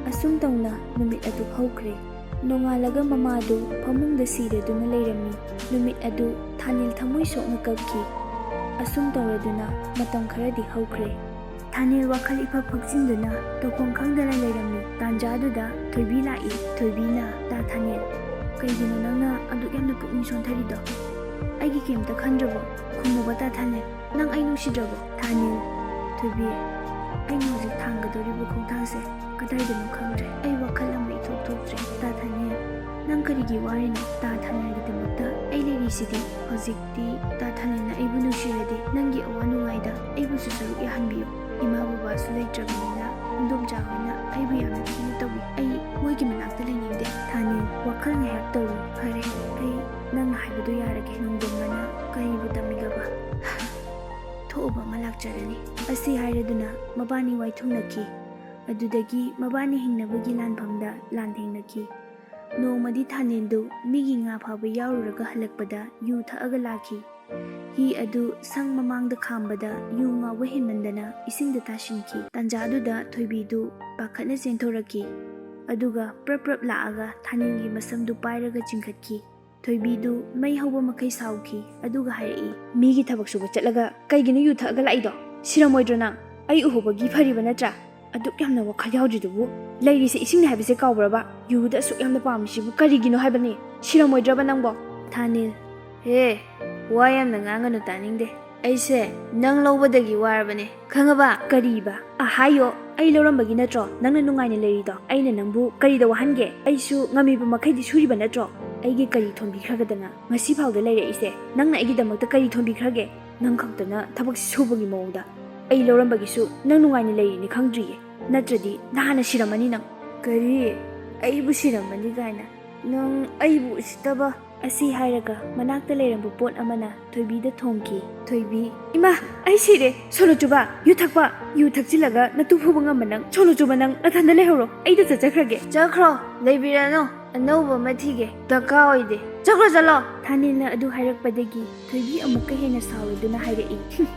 ꯑꯁꯨꯝ ꯇꯧꯅ ꯅꯨꯃꯤꯠ ꯑꯗꯨ ꯍꯧꯈ꯭ꯔꯦ꯫ ꯅꯣꯡꯉꯥꯜꯂꯒ ꯃꯃꯥꯗꯨ ꯐꯃꯨꯡꯗ ꯁꯤꯔꯗꯨꯅ ꯂꯩꯔꯝꯃꯤ꯫ ꯅꯨꯃꯤꯠ ꯑꯗꯨ ꯊꯥꯅꯦꯜ ꯊꯃꯣꯏ ꯁꯣꯛꯅ ꯀꯞꯈꯤ꯫ ꯑꯁꯨꯝ ꯇꯧꯔꯗꯨꯅ ꯃꯇꯝ ꯈꯔꯗꯤ ꯍꯧꯈ꯭ꯔꯦ꯫ ꯊꯥꯅꯦꯜ ꯋꯥꯈꯜ ꯏꯐꯛ ꯐꯛꯆꯤꯟꯗꯨꯅ ꯇꯧꯐꯝ ꯈꯪꯗꯅ ꯂꯩꯔꯝꯃꯤ꯫ ꯇꯥꯟꯖꯥꯗꯨꯗ ꯊꯣꯏꯕꯤ ꯂꯥꯛꯏ꯫ ꯊꯣꯏꯕꯤꯅ, "ꯇꯥ ꯊꯥꯅꯦꯜ, ꯀꯩꯒꯤꯅꯣ ꯅꯪꯅ ꯑꯗꯨꯛ ꯌꯥꯝꯅ ꯄꯨꯛꯅꯤꯡ ꯁꯣꯟꯊꯔꯤꯗꯣ? ꯑꯩꯒꯤ ꯀꯩꯝꯇ ꯈꯟꯗ꯭ꯔꯕꯣ? ꯈꯨꯝꯃꯨꯕ ꯇꯥ ꯊꯥꯅꯦꯜ, ꯅꯪ ꯑꯩ ꯅꯨꯡꯁꯤꯗ꯭ꯔꯕꯣ?" ꯊꯥꯅꯦꯜ, "ꯊꯣꯏꯕꯤ, ꯑꯩꯅ ꯍꯧꯖꯤꯛ ꯊꯥꯡꯒꯗꯧꯔꯤꯕ ꯈꯣꯡꯊꯥꯡꯁꯦ ꯀꯗꯥꯏꯗꯅꯣ ꯈꯪꯗ꯭ꯔꯦ꯫ ꯑꯩ ꯋꯥꯈꯜ ꯑꯃ ꯏꯊꯣꯛ ꯊꯣꯛꯇ꯭ꯔꯦ꯫ ꯇꯥ ꯊꯥꯅꯤꯜ, ꯅꯪ ꯀꯔꯤꯒꯤ ꯋꯥꯔꯤꯅꯣ? ꯇꯥ ꯊꯥꯅꯤꯜꯒꯤꯗꯃꯛꯇ ꯑꯩ ꯂꯩꯔꯤꯁꯤꯗꯤ꯫ ꯍꯧꯖꯤꯛꯇꯤ ꯇꯥ ꯊꯥꯅꯤꯜꯅ ꯑꯩꯕꯨ ꯅꯨꯡꯁꯤꯔꯗꯤ ꯅꯪꯒꯤ ꯑꯋꯥ ꯅꯨꯡꯉꯥꯏꯗ ꯑꯩꯕꯨꯁꯨ ꯁꯔꯨꯛ ꯌꯥꯍꯟꯕꯤꯌꯨ꯫ ꯏꯃꯥ ꯕꯕꯥꯁꯨ ꯂꯩꯇ꯭ꯔꯕꯅꯤꯅ ꯏꯟꯗꯣꯝꯆꯥ ꯍꯣꯏꯅ ꯑꯩꯕꯨ ꯌꯥꯝꯅ ꯊꯤꯅ ꯇꯧꯏ꯫ ꯑꯩ ꯃꯣꯏꯒꯤ ꯃꯅꯥꯛꯇ ꯂꯩꯅꯤꯡꯗꯦ꯫ ꯊꯥꯅꯤꯜ, ꯋꯥꯈꯜ ꯉꯥꯏꯍꯥꯛ ꯇꯧꯔꯨ꯫ ꯐꯔꯦ, ꯑꯩ ꯅꯪꯅ ꯍꯥꯏꯕꯗꯨ ꯌꯥꯔꯒꯦ꯫ ꯅꯣꯡꯗꯝꯕꯅ ꯀꯔꯤꯕꯨ ꯇꯝꯃꯤꯒꯕ? ꯊꯣꯛꯎꯕ ꯑꯃ ꯂꯥꯛꯆꯔꯅꯤ꯫ ꯑꯁꯤ ꯍꯥꯏꯔꯗꯨꯅ ꯃꯕꯥꯅꯤ ꯋꯥꯏꯊꯨꯡꯅꯈꯤ꯫ ꯑꯗꯨꯗꯒꯤ ꯃꯕꯥꯅꯤ ꯍꯤꯡꯅꯕꯒꯤ ꯂꯥꯟꯐꯝꯗ ꯂꯥꯟꯊꯦꯡꯅꯈꯤ꯫ ꯅꯣꯡꯃꯗꯤ ꯊꯥꯅꯤꯜꯗꯨ ꯃꯤꯒꯤ ꯉꯥ ꯐꯥꯕ ꯌꯥꯎꯔꯨꯔꯒ ꯍꯜꯂꯛꯄꯗ ꯌꯨ ꯊꯛꯑꯒ ꯂꯥꯛꯈꯤ꯫ ꯍꯤ ꯑꯗꯨ ꯁꯪ ꯃꯃꯥꯡꯗ ꯈꯥꯝꯕꯗ ꯌꯨ ꯉꯥꯎꯕ ꯍꯦꯟꯃꯟꯗꯅ ꯏꯁꯤꯡꯗ ꯇꯥꯁꯤꯟꯈꯤ꯫ ꯇꯥꯟꯖꯥꯗꯨꯗ ꯊꯣꯏꯕꯤꯗꯨ ꯄꯥꯈꯠꯅ ꯆꯦꯟꯊꯣꯔꯛꯈꯤ꯫ ꯑꯗꯨꯒ ꯄ꯭ꯔꯞ ꯄ꯭ꯔꯞ ꯂꯥꯛꯑꯒ ꯊꯥꯅꯤꯜꯒꯤ ꯃꯁꯝꯗꯨ ꯄꯥꯏꯔꯒ ꯆꯤꯡꯈꯠꯈꯤ꯫ ꯊꯣꯏꯕꯤꯗꯨ ꯃꯩ ꯍꯧꯕ ꯃꯈꯩ ꯁꯥꯎꯈꯤ꯫ ꯑꯗꯨꯒ ꯍꯥꯏꯔꯛꯏ, "ꯃꯤꯒꯤ ꯊꯕꯛ ꯁꯨꯕ ꯆꯠꯂꯒ ꯀꯩꯒꯤꯅꯣ ꯌꯨ ꯊꯛꯑꯒ ꯂꯥꯛꯏꯗꯣ? ꯁꯤꯔꯝꯃꯣꯏꯗ꯭ꯔꯣ ꯅꯪ? ꯑꯩ ꯎꯍꯧꯕꯒꯤ ꯐꯔꯤꯕ ꯅꯠꯇ꯭ꯔꯥ? ꯑꯗꯨꯛ ꯌꯥꯝꯅ ꯋꯥꯈꯜ ꯌꯥꯎꯗ꯭ꯔꯤꯗꯨꯕꯨ꯫ ꯂꯩꯔꯤꯁꯦ ꯏꯁꯤꯡꯅꯦ ꯍꯥꯏꯕꯁꯦ ꯀꯥꯎꯕ꯭ꯔꯕ? ꯌꯨꯗ ꯑꯁꯨꯛ ꯌꯥꯝꯅ ꯄꯥꯝꯃꯤꯁꯤꯕꯨ ꯀꯔꯤꯒꯤꯅꯣ ꯍꯥꯏꯕꯅꯤ? ꯁꯤꯔꯝꯃꯣꯏꯗ꯭ꯔꯕ ꯅꯪꯕꯣ?" ꯊꯥꯅꯤꯜ, "ꯍꯦ, ꯋꯥ ꯌꯥꯝꯅ ꯉꯥꯡꯒꯅꯨ, ꯇꯥꯅꯤꯡꯗꯦ꯫ ꯑꯩꯁꯦ ꯅꯪ ꯂꯧꯕꯗꯒꯤ ꯋꯥꯔꯕꯅꯦ, ꯈꯪꯉꯕ?" "ꯀꯔꯤꯕ? ꯑꯍꯥꯏꯌꯣ, ꯑꯩ ꯂꯧꯔꯝꯕꯒꯤ ꯅꯠꯇ꯭ꯔꯣ ꯅꯪꯅ ꯅꯨꯡꯉꯥꯏꯅ ꯂꯩꯔꯤꯗꯣ? ꯑꯩꯅ ꯅꯪꯕꯨ ꯀꯔꯤꯗ ꯋꯥꯍꯟꯒꯦ? ꯑꯩꯁꯨ ꯉꯝꯃꯤꯕ ꯃꯈꯩꯗꯤ ꯁꯨꯔꯤꯕ ꯅꯠꯇ꯭ꯔꯣ? ꯑꯩꯒꯤ ꯀꯔꯤ ꯊꯣꯟꯕꯤꯈ꯭ꯔꯒꯗꯅ ꯉꯁꯤ ꯐꯥꯎꯗ ꯂꯩꯔꯛꯏꯁꯦ? ꯅꯪꯅ ꯑꯩꯒꯤꯗꯃꯛꯇ ꯀꯔꯤ ꯊꯣꯟꯕꯤꯈ꯭ꯔꯒꯦ? ꯅꯪ ꯈꯛꯇꯅ ꯊꯕꯛꯁꯤ ꯁꯨꯕꯒꯤ ꯃꯑꯣꯡꯗ꯫ ꯑꯩ ꯂꯧꯔꯝꯕꯒꯤꯁꯨ ꯅꯪ ꯅꯨꯡꯉꯥꯏꯅ ꯂꯩꯔꯤꯅꯤ ꯈꯪꯗ꯭ꯔꯤꯌꯦ꯫ ꯅꯠꯇ꯭ꯔꯗꯤ ꯅꯍꯥꯟꯅ ꯁꯤꯔꯝꯃꯅꯤ ꯅꯪ꯫" "ꯀꯔꯤ? ꯑꯩꯕꯨ ꯁꯤꯔꯝꯃꯅꯤ ꯀꯥꯏꯅ? ꯅꯪ ꯑꯩꯕꯨ ꯎꯁꯤꯠꯇꯕ!" ꯑꯁꯤ ꯍꯥꯏꯔꯒ ꯃꯅꯥꯛꯇ ꯂꯩꯔꯝꯕ ꯄꯣꯠ ꯑꯃꯅ ꯊꯣꯏꯕꯤꯗ ꯊꯣꯝꯈꯤ꯫ ꯊꯣꯏꯕꯤ, "ꯏꯃꯥ, ꯑꯩ ꯁꯤꯔꯦ! ꯁꯣꯅꯣꯆꯨꯕ, ꯌꯨ ꯊꯛꯄ! ꯌꯨ ꯊꯛꯆꯤꯜꯂꯒ ꯅꯇꯨ ꯐꯨꯕ ꯉꯝꯕ ꯅꯪ, ꯁꯣꯅꯣꯆꯨꯕ ꯅꯪ, ꯅꯊꯟꯗ ꯂꯩꯍꯧꯔꯣ, ꯑꯩꯗ ꯆꯠꯆꯈ꯭ꯔꯒꯦ꯫" "ꯆꯠꯈ꯭ꯔꯣ, ꯂꯩꯕꯤꯔꯅꯨ, ꯑꯅꯧꯕ ꯑꯃ ꯊꯤꯒꯦ, ꯗꯔꯀꯥꯔ ꯑꯣꯏꯗꯦ, ꯆꯠꯈ꯭ꯔꯣ, ꯆꯠꯂꯣ!" ꯊꯥꯅꯤꯜꯅ ꯑꯗꯨ ꯍꯥꯏꯔꯛꯄꯗꯒꯤ ꯊꯣꯏꯕꯤ ꯑꯃꯨꯛꯀ ꯍꯦꯟꯅ ꯁꯥꯎꯔꯗꯨꯅ ꯍꯥꯏꯔꯛꯏ, "ꯍꯨꯝ,